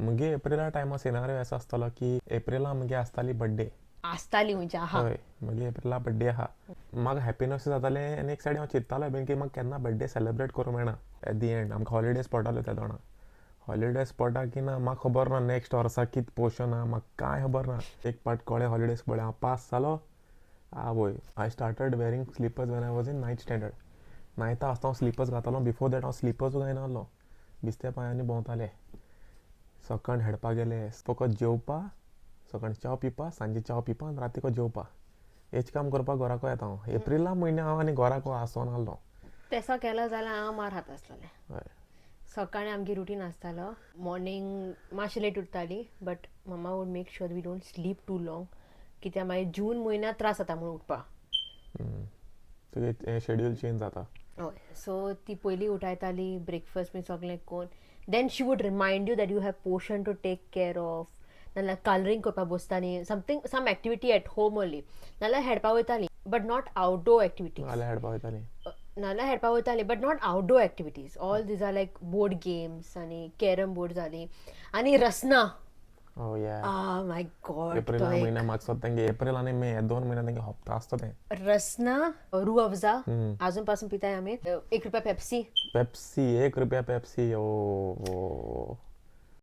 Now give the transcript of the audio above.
मुगे एप्रिला टायमार सिनारियो असो आसतालो की एप्रिला मुगे आसताली बड्डे. आसताली म्हणजे आहा. हय, मुगे एप्रिला बड्डे आहा. म्हाका हॅप्पीनस जातालें आनी एक सायडीन हांव चिंत्तालोय बीन की म्हाका केन्ना बड्डे सेलेब्रेट करूंक मेळना. एट the and आमकां हॉलिडेज पडटाल्यो त्या दोणा. हॉलिडेज पडटा की ना म्हाका खबर ना नॅक्स्ट वर्सा कित पोर्शन आहा, म्हाका कांय खबर ना. एक पाट कळ्ळें हॉलिडेज पडले, हांव पास जालो. आवय, I started wearing slippers when I was in ninth standard. नायन्था आसतना हांव स्लिपर्स घातालो. बिफोर that हांव स्लिपर्सूय घायना आहलो. बिस्त्या पांयांनी भोंवताले. सकाळ हेडपा गेले फकत जेवपा, सकाळी च्याव पिवपा, सांजे च्याव पिवपा आनी रातीको जेवपा. हेच काम करपाक घराको येता हांव. एप्रिला म्हयन्या हांव आनी घराको आसोन आहलो. तेसो केलो जाल्यार हांव मार खाता आसतलें. हय. सकाळी आमगे रुटीन आसतालो, मॉर्निंग मातशें late उठताली, but mama would make sure we don't sleep too long, कित्याक मागीर जून म्हयन्यात त्रास जाता म्हणून उठपा. तुगे शेड्यूल चेंज जाता. हय, सो ती पयलीं उठायताली, ब्रेकफास्ट बी सगळें करून, then she would remind you that you have portion to take care of, नाल्यार कलरींग करपाक बसताली, something, some activity at home only, नाल्यार हेडपा वयताली, बट not outdoor activities. नाल्यार हेडपा वयताली. नाल्यार हेडपा वयताली, but not outdoor activities. All these are like board games आनी carrom board जाली आनी रसना. ओ या. आ my God. एप्रिला म्हयन्या म्हाका दिसता तेंगे एप्रिल आनी मे हे 2 म्हयने तेंगे हप्ता आसता तें. रसना, रू अफजा अजून पासून पिताय आमी. 1 रुपया पेप्सी. पेप्सी, 1 रुपया पेप्सी. ओ.